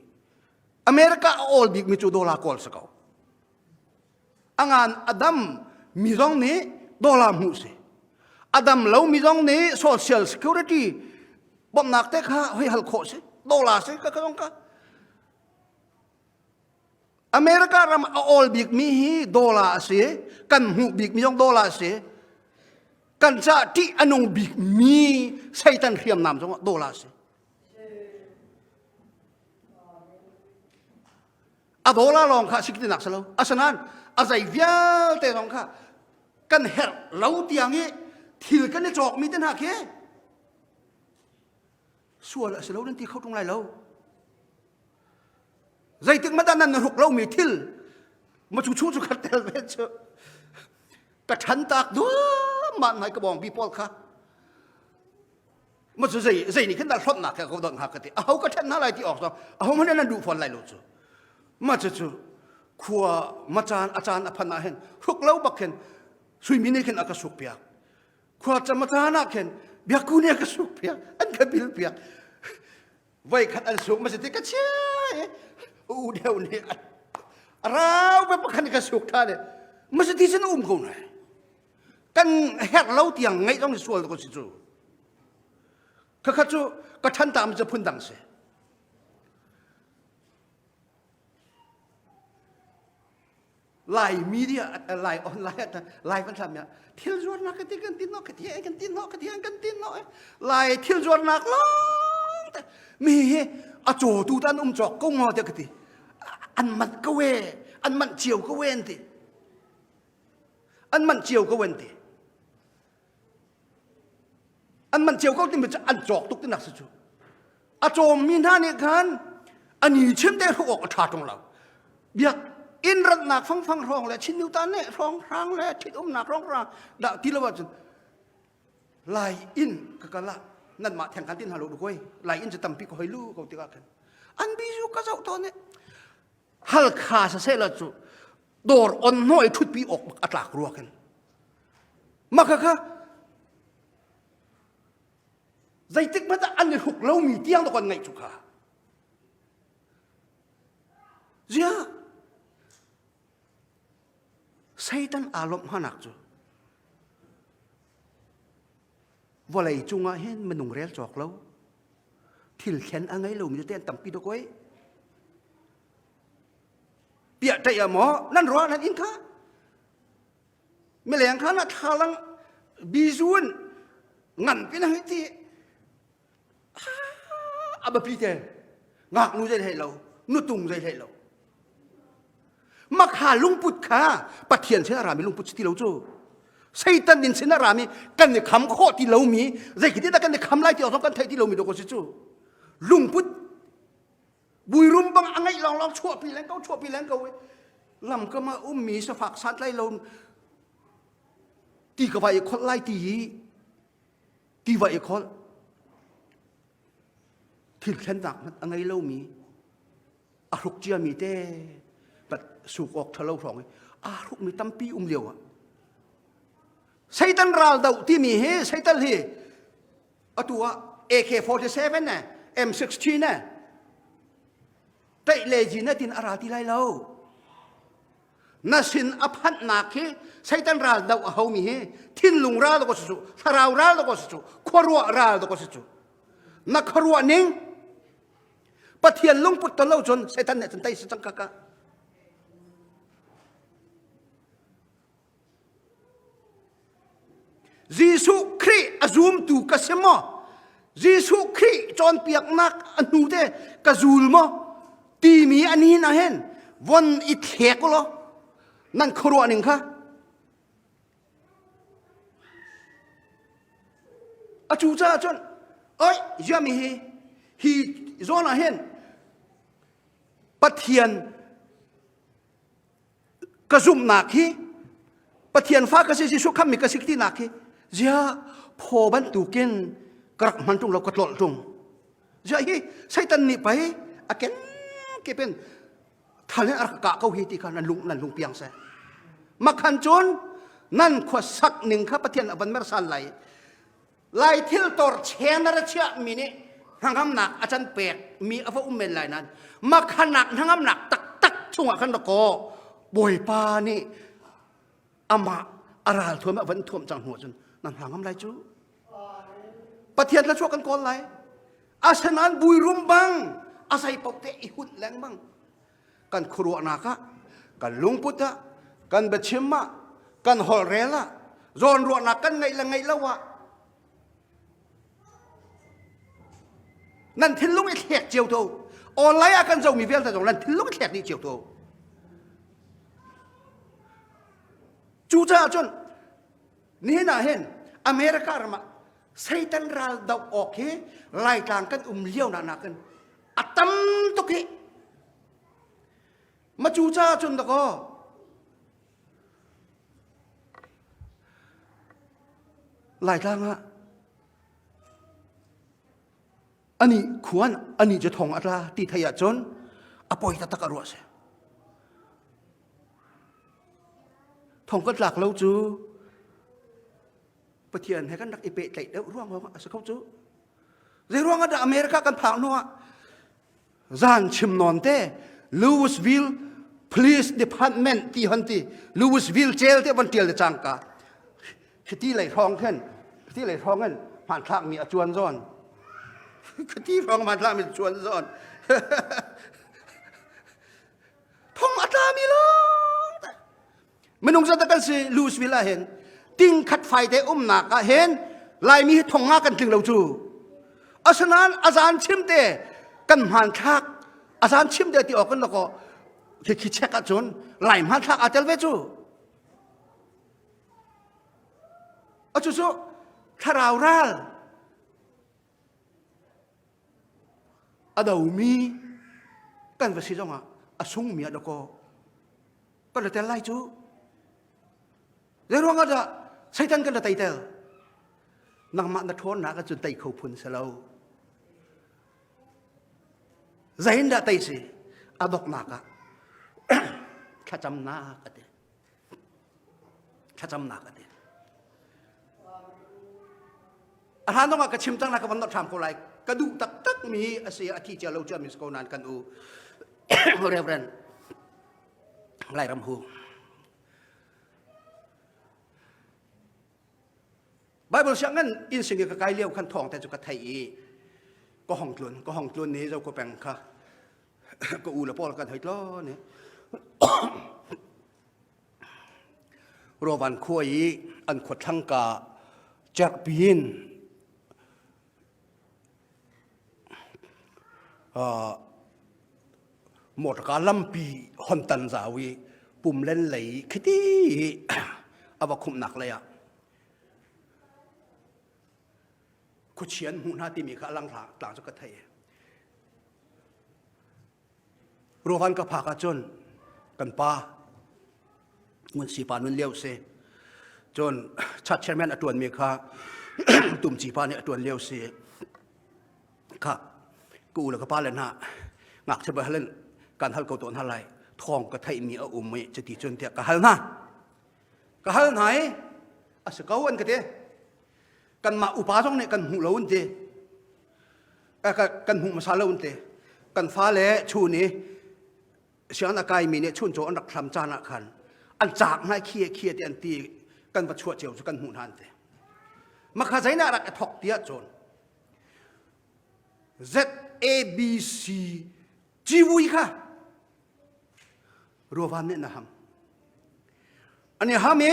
America a awl bik mi cu dollar kawl si ko A ngan a dam mi zong nih dollar hmuh si. A dam lo mi zong nih social security bawmhnak te kha hoi hal khawh si. Dollar si ka ka zong ka. America ram a awl bik mi hi dollar a si. Kan hmuh bik mi zong dollar a si. Kan ca ṭih a nung bik mi Satan hriamnam zong dollar a si. A dollar lawng kha si tinak si lo. Asinain a zei vialte zong kha kan herh lo tiang i thil kan i cawkmi te hna khi sual a si lo nan ti kho ṭung lai lo. Zeitik hmanh ah nan hruk lomi thil ma cu chung cu khat tel ve cu ka ṭhan tak duahmah nai ka bawngbi pawl kha ma cu zei zei nih khin dah hlawtnak he ko don hnga ka ti aho ka ṭhen hna lai ti awk zong aho hmanh nan duh fawn lai lo cu ma cu cu khua ma caan a caan a phan ah hin hruk lo bak khin suimi nih khin a ka suk piak khua cam a caan ah khin biakku nih a ka suk piak an ka bil piak. Voi khat an suk ma si ti ka chia u deuh nih a rau pe pakhat ka suk tha le ma si ti sin um ko na kan herh lo tiang ngaih zong sual ko si cu khakha cu ka than tam cu phun dang si Lai media Lai online Lai kan thlam ya thil zuarnak ka ti kan tin no ka ti kan tin no ka ti kan tin no Lai thil zuarnak long te mi hi a chaw tu tan um chok ko ngo te ka ti an mat ko we an man chiu ko we an ti an man chiu ko an ti An man cio ko timi cu an cawk tuk tinak si cu. A cawmmi hna nih khan an i chim te hruk awk a ṭha ṭung lo. Biak inn ratnak fangfang hrawng le Chin Nuta ne hrawng hrang le ṭhit umnak hrawng hrang dah ti lo ahcun Lai inn ka kal ah nanmah theng khan tin hna lo koi Lai inn cu tampi ka hoi lu ko tikah khan an bizu ka zoh tawn i Halkha saseh la cu dawr on hnaw i ṭhutpi awk bak a tlak rua khin Maka kha zeitik hmanh ah an i hruk lomi tiang dawk an ngaih cu kha. Ziah Satan aa lawmh hnanak cu vawlei cungah hin minung rel cawk lo thil thlen a ngei lomi te an tampi dawk oi piah ṭaih ah maw nan ruah nan inn kha Mileng kha na thlalang bizu in ngan pin hei ti a biapi te ngaknu zei hlei lo nutung zei hlei lo makha lungput kha pathian sin a rami lungput si ti lo cu satan in sin a rami kan i kham khawh ti lomi zei khi dah kan i kham lai ti awk kan theih ti lomi dawk si cu lungput Buirum bang a ngeih lawnglawng chuahpi leng ko chuahpi leng ko lamkam ah ummi safak santlai lo ti ka vai i kholh lai ti hi ti vai i kholh thil thlennak hmanh a ngei lomi a hruk ciami te pat suk awk ṭhalo hrawng i aa hrukmi tampi um lio ah Satan ral doh timi hi Satan hi atu ah AK-47 ne M16 ne tlaih le ji na tin a ra ti lai lo na sin a phanhnak hi Satan ral doh a homi hi thinlung ral ko si cu thlarau ral ko si cu khuaruah ral ko si cu na khuaruah ning Pathian lungput ton lo cun Satan nih cun tei si cang kaka Jesuh Khrih a zumtu ka si maw? Jesuh Khrih cawnpiaknak a hnu te ka zul maw? Timi a ni na hin von i thlek law nan khuaruah ning kha a cu caah cun oi ziami hi hi zawn ah hin Pathian ka zumhnak hi Pathian fa ka si Jesuh khammi ka si tinak hi zia phaw bantukin ka rak hman ṭung lo ka tlolh ṭung zia hi Satan nih pei a ken kepin thal in a rak kah ko hi ti kha nan lung nan lung piang seh makhan cun nan khuasak ning kha Pathian a van mersal lai Lai thil tor cheng na ra chiah mi nih hnangamnak a can pek mi a va um men lai nan makhanak hnangamnak taktak chungah khan kaw bawipa nih amah a ral thuam a van thuam cang hnu cun nan hnangam lai cu pathian thluachuah kan kawl lai asinain buirum bang a sei paoh te i hunh lengmang kan khuaruahnak ah kan lungput ah kan biachim ah kan holhrel ah zawnruahnak kan ngeih le ngeih lo ah nan thinlung i thlek cio to online ah kan zomi vialte zong nan thinlung i thlek dih cio to cucaah cun nihin ah hin America ram ah Satan ral doh awk hi Laitlang kan um lio nak nakin a tam tuk hi ma cu caah cun dakaw Laitlang ah ani khuan ani cu thong a tla ti thei ah cun a poi taktak a ruah si thong kan tlak lo cu Pathian he kan rak i pehtlaih deuh ruang a si kho cu. Zei ruang ah dah America kan phak hnu ah? Zan chim nawn te Louisville Police Department ti hon ti Louisville jail te von tial le cangka khiti lei hrawng khin khiti lei hrawng in hmanthlak mi a cuan zawn khiti hrawng hmanthlak mi cuan zawn thong a tla mi lawng te minung zat kan si Louisville ah hin ting khat fai te umnak ah hin Laimi hi thong nga kan tling lo cu asinain azan chim te kan hmanthlak azan chim te ti awk kan lako khi khi check ahcun Lai hmanthlak aa tel ve cu Acu cu thlarau ral a domi kan va si zongah a sungmi ah dakaw kan ra tel lai cu. Zei ruangah dah Satan kan ra tei tel? Nangmah na ṭhawnnak ahcun tei kho phun si lo. Zeiin dah tei si? A donghnak ah thlacamnak a ti. Thlacamnak a ti. A hlan zongah ka chim cang na ka van not hram ko lai. Ka duh taktak mi a si a thi cia lo cia mi si ko nain kan u Reverend Lairam Hu. Bible sianginn inn sing i ka kai lio khan thawng te cu ka theih i ka hong tlun ka hong tlun ni zo ko peng kha ka u le pawl kan hoi tlo ni Rovan khua i an khua thlangka cerhpi in motorka lampi hon tan zau i pumlen lei khiti a va khumhnak lei ah khuachian hmuh hna timi kha a lang tlang cu ka thei. Ruavan ka phak ahcun kan pa Ngun Si pa nun lio si. Cun chat chairman a ṭuanmi kha Tumci pa nih a ṭuan lio si. Kha ka u le ka pa le hna ngakchia bal hal in kan hal ko tawn hna lai. Thawng ka theihmi a um i cuti cun tiah ka hal hna. Ka hal hna i a si ko an ka ti. Kanmah upa zong nih kan hmuh lo an ti. Kan hmuh hmasa lo an ti. Kan fale chun i sianginn a kaimi nih chuncaw an rak hlam caan ah khan an caak hna khie khie ti an ti kan va chuah cio cu kan hmuh hna an ti. Makha zeidah rak i thok ti ahcun ZABC civui kha ruavan nih na ham. Ani ham i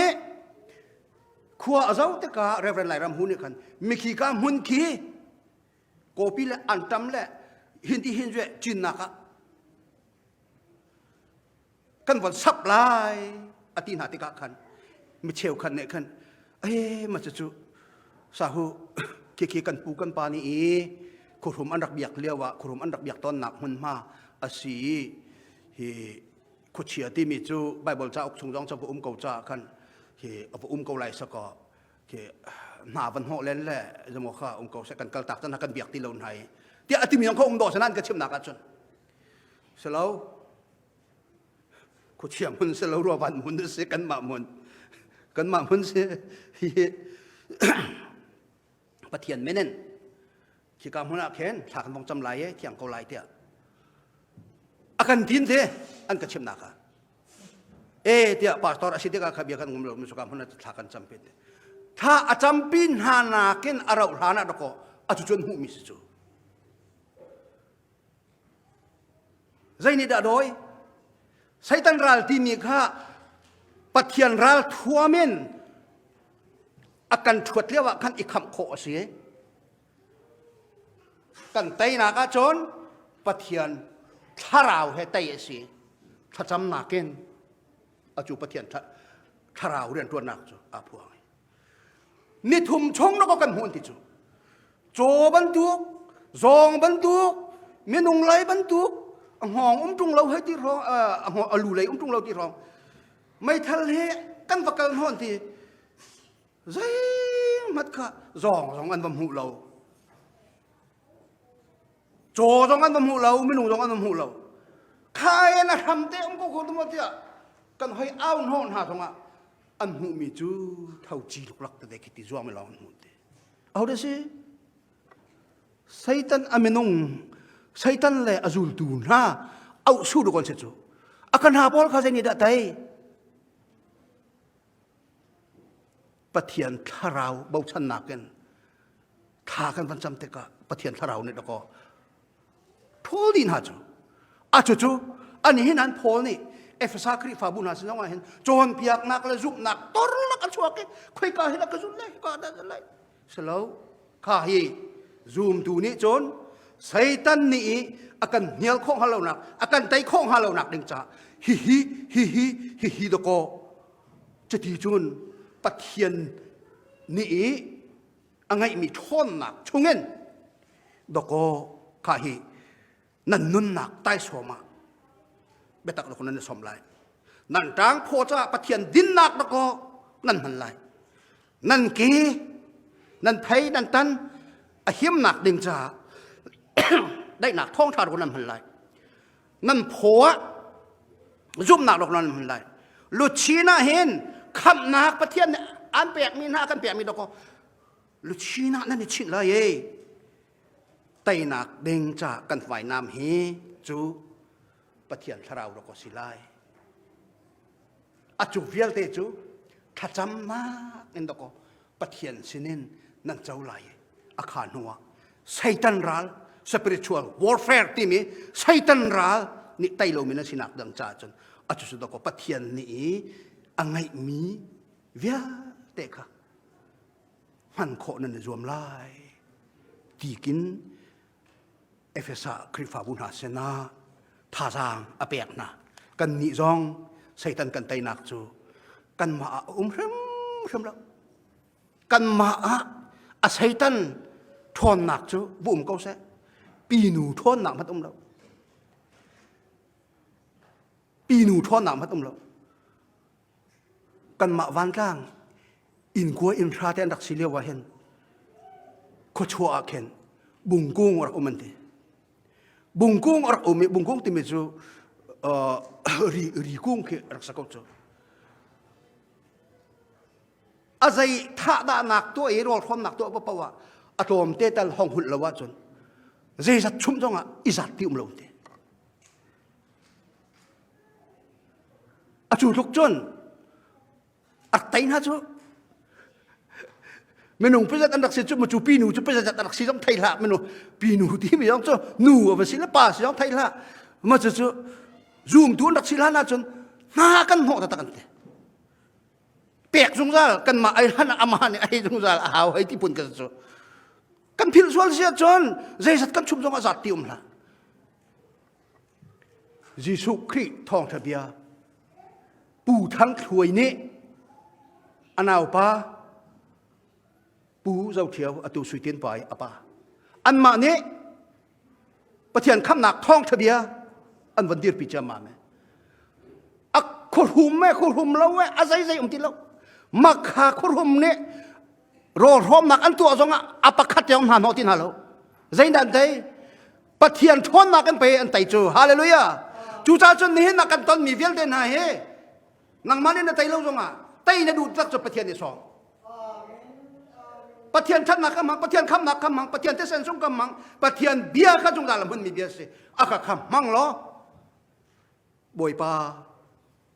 khua a zo tikah Reverend Lairam Hu nih khan mikhi ka hmun khi kopi le antam le hindi hin zue cinnak ah kan von sap lai a ti hna tikah khan mi cheu khan nih khan eh ma cu sahu khi kan pu kan pa nih i khuhrum an rak biak lio ah khuhrum an rak biak tawnnak hmunhma a si i hi khuachia timi cu Bible cauk chung zong cu va um ko caah khan hi a va um ko lai sakaw khi hna van hnawh len le zemaw kha um ko seh kan kal tak tan kan biak ti lo hna i tiah a timi zong kha um dawh sanan ka chimnak ahcun silo khuachia hmun silo ruavan hmun si kanmah hmun kanmah hmun si hi Pathian menen khika hmun ah khin thla kan vong cam lai e thiang ko lai tiah a kan tin te an ka chimnak ah e tiah pastor a si tikah kha bia kan ngum lo mi suka hmun ah thla kan cam pin thla a campi hna nakin a rauh hlan ah dakaw a cu cun hmuh mi si cu Zei nih dah dawi? Satan ral timi kha Pathian ral thuam in a kan ṭhuat lio ah khan i khamh khawh a si. Kan teinak ahcun Pathian thlarau he tei a si. Thlacamnak in acu Pathian thlarau rianṭuannak cu aa phuang. Nithum chung na kan hmuh ti cu. Caw bantuk, zawng bantuk, minung lei bantuk, a hngawng um ṭung lo hei ti hrawng, a lu lei um ṭung lo ti hrawng. Meithal he kan va kal hnawn ti zeihmat kha zawng zong an va hmuh lo. Caw zong an va hmuh lo, minung zong an va hmuh lo. Khai na hram te um ko ko tu tiah kan hoi au hnawh hna zongah an hmuhmi cu tho ci luklak tete khi ti zuang lawng an hmuh te. Aho dah si? Satan a minung. Satan le a zultu hna auh su du kon se cu. A kan ha pawl kha zei nih dah tei? Pathian thlarau bochannak in thla kan van cam tikah Pathian thlarau nih dakaw ṭhawl dih hna cu a cucu ani hin an Paul nih Efesa Khrihfabu hna sin zongah hin cawnpiaknak le zumhnak torlak a chuak i khoika hi dah ka zumh lai hika dah lai silo kha hi zumtu nih cun Satan nih i a kan hnial khawh hnga lonak a kan tei khawh hnga lonak ding caah hihi hihi hihi dakaw cuti cun Pathian nih i a ngeihmi ṭhawnnak chungin dawkaw kha hi nan nunnak taisawm ah biatak dawkaw nan i sawm lai. Nan ṭang phaw caah Pathian dinnak dawkaw nan hman lai. Nan ke, nan phei, nan tan a himnak ding caah daihnak thawngṭha dawkaw nan hman lai. Nan phaw ah zumhnak dawkaw nan hman lai. Luchin ah hin khamhnak Pathian nih an pekmi hna kan pekmi dawkaw luchin ah nan i chinh lai e. Teinak ding ca kan vainam hi cu Pathian thlarau dawkaw si lai. A cu vialte cu thlacamnak in dawkaw Pathian sinin nan co lai i a kha hnuah Satan ral spiritual warfare timi Satan ral nih tei lomi nan sinak dang caah cun a cu cu dawkaw Pathian nih i a ngeihmi vialte kha hman khawh nan i zuam lai tikin Efesa Khrihfabu hna sinah thazaang a pek hna. Kannih zong Satan kan teinak cu kanmah ah a um hrimhrim lo. Kanmah ah a Satan ṭhawnnak cu va um ko seh. Pinu ṭhawnnak hmanh um lo. Pinu ṭhawnnak hmanh um lo. Kanmah vantlang inn kua inn hra te an rak si lio ah hin khuachuah ah khin bungkung a rak um an ti. Bungkung a rak um i bungkung timi cu uh, ri, ri kung khi rak sa ko cu. A zei thahdahnak tuah i rawl hrawmnak tuah paoh ah a tlawm te tal hong hulh lo ahcun zeizat chumh zongah i zat ti um lo te. A cu tluk cun a tei hna cu minung pizat an rak si cu cu pinu cu pizat an rak si zong thei hlah minu pinu timi zong cu nu a va si le pa si zong thei hlah ma cu cu zumtu an rak si hlan ahcun hna kan hnawh taktak an ti pek zungzal kanmah ai hlan amah nih ai zungzal a hau hei ti phun ka cu kan philh sual si ahcun zeizat kan chum zong a zat ti um hlah Jesuh Khrih thawngṭha bia Pu Thang Thluai nih a naupa Pu Zo Ṭhio atu Sui Tin Pa i a pa anmah nih Pathian khamhnak thawngṭha bia an von dirpi ciammam e. A khuahrum e khuahrum lo e a zeizei um ti lo makha khuahrum nih rawlhrawmnak an tuah zongah a pakhat tiang hna hnawh ti hna lo zeidah an tei Pathian ṭhawnnak in pei an tei cu. Hallelujah. Cucaah cun nihin ah kan tonmi vialte hna hi nangmah nih na tei lo zongah tei na duh tak cu Pathian nih sawm. Pathian ṭhatnak ka hmang, Pathian khamnak ka hmang, Pathian thisen sung ka hmang, Pathian bia kha zungzal a hmunmi bia si. A ka kha hmang law Bawipa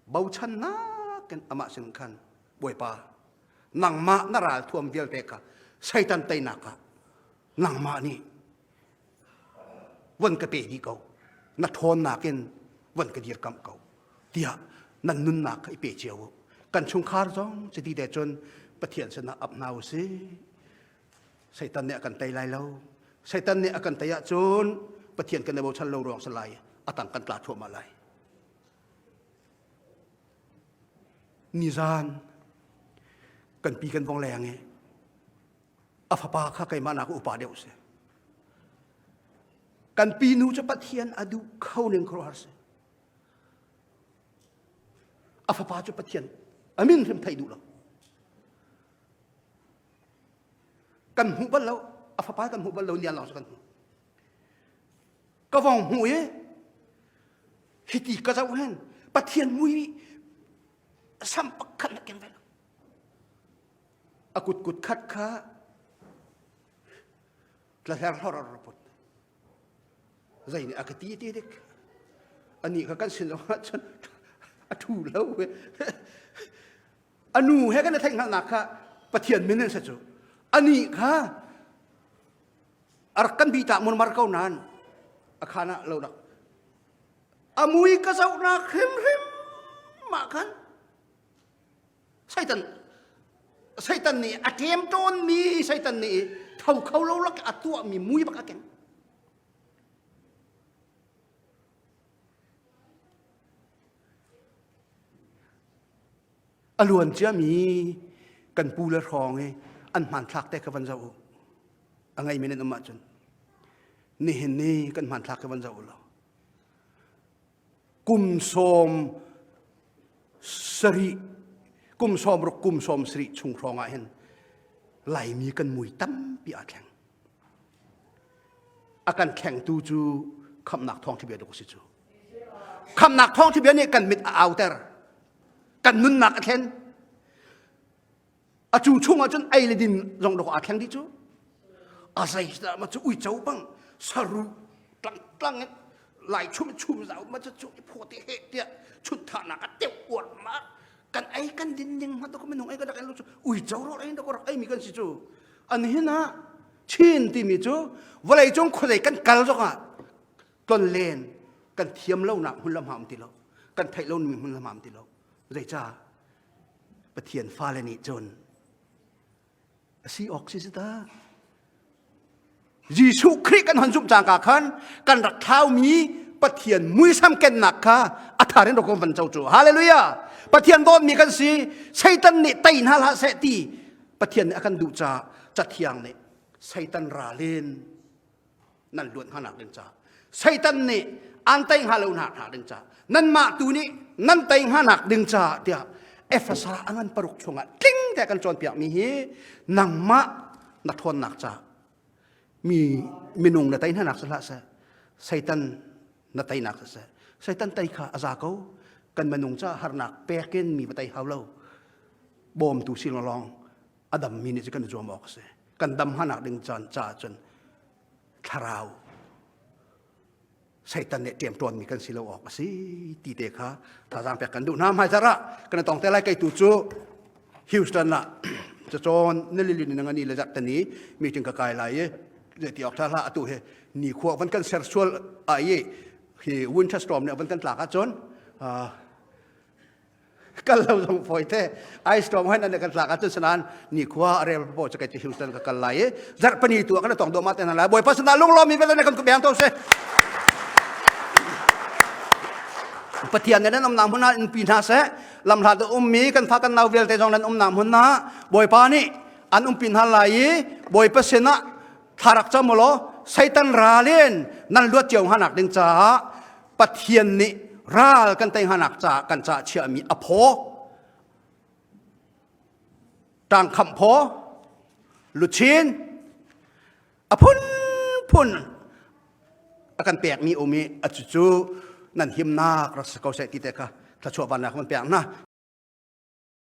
bochannak in amah sin khan Bawipa nangmah na ralthuam vialte kha Satan teinak ah nangmah nih von ka pe dih ko na ṭhawnnak in von ka dirkamh ko tiah nan nunnak kha i pe cio u kan chungkhar zong cuti te cun Pathian sinah ap hna u sih Satan nih a kan tei lai lo Satan nih a kan tei ahcun Pathian kan i bochan lo ruang si lai a tang kan tla thluahmah lai nizan kan pi kan vong leng i a fapa kha keimah nak upa deuh si kan pinu cu pathian a duh kho ning khuaruahhar si a fapa cu pathian a min hrim thei duh lo kan hmuh bal lo a fapa kan hmuh bal lo nian lawng cu kan hmuh ka vong hmuh i hiti ka zoh hin pathian mui sam pakhat na ken ve lo A kut kut khat kha tlaher hlor a put. Zei nih a ka ti ti dik. Ani kha kan sin zong ah cun a thu lo. A nu he kan i theih hngalhnak kha Pathian min in si cu. Ani kha a rak kan bi ta murmar ko nain a khan ah lo rak a mui ka zohnak hrimhrim mah khan Satan Satan nih a ṭem ṭawnmi Satan nih tho kho lo lak a tuahmi mui bak a keng. A luan ciami kan pu le hrawng i an hmanthlak te kha van zoh u. A ngeimi nan um ahcun nihin ni kan hmanthlak kha van zoh u law kum 70 kum 60 kum 70 chung hrawng ah hin Laimi kan mui tampi aa thleng. A kan thlengtu cu khamhnak thawngṭha bia duk a si cu. Khamhnak thawngṭha bia nih kan mit a auter. Kan nunnak a thlen. A cu chung ah cun ei le din zong dawk aa thleng dih cu. A zei ma cu uico bang saru tlang tlang in lai chum chum zau ma cu cu phaw te he tiah chun thahnak a teuh uar ma kan ei kan din ning hmanh ko minung ei kan rak ei lo cu uico rawh ei rak ei mi kan si cu an hin ah Chin timi cu vawlei cung khuazei kan kal zong ah tlon len kan thiam lonak hmun lam um ti lo kan theih lo mi hmun lam um ti lo zeicah Pathian fale nih cun a si awk si si ta Jesuh Khrih kan hon zumh cangka khan kan rak thlaumi Pathian muisam kennak kha a thar in rak van co cu hallelujah Pathian dawtmi kan si Satan nih tei hna hlah seh ti Pathian nih a kan duh caah cathiang nih Satan ralin nan luat hnga nak ding caah Satan nih an tei hnga lo hna hna ding caah nanmah tu nih nan tei hnga nak ding caah tiah Efesa a ngan paruk chungah tling te kan cawnpiak mi hi nangmah na ṭhawnnak caah mi minung na tei hna nak si hlah seh Satan na teinak si seh Satan tei kha a za ko kan minung caah harnak pek in mi va tei hau lo bawmtu si lawng a dammi nih cu kan i zuam awk a si kan dam hnanak ding caan caah cun thlarau Satan nih ṭemṭawnmi kan si lo awk a si ti te kha thazaang pek kan duh hna hmaizarh ah kan tong te lai kei tu cu Houston ah cacawn nilili ni ngani le zarh tani meeting ka kai lai i ti awk tha hlah atu he ni khua van kan ser sual a i hi winter storm nih van kan tlak ahcun kal lo zong fawi te ice storm hen an kan tlak ahcun sanan ni khua a rel po chakai ti Houston ka kal lai i zarh pani tu kan tong do ma te na lai bawipa sana lunglawm mi vele kan ku beng to se Pathian nih nan umnak hmun ah in pi hna seh lamhlat a ummi kan fa kan nau vialte zong nan umnak hmun ah Bawipa nih an umpi hna lai i Bawipa sinah thlarak cam law Satan ral in nan luat cio hnga ding caah Pathian nih ral kan tei hnanak caah kan caah chiahmi a phaw ṭangkhamh phaw luchin a phunphun a kan pekmi um i a cucu nan himnak rak si ko seh ti te kha thluachuah vannak kan pek hna.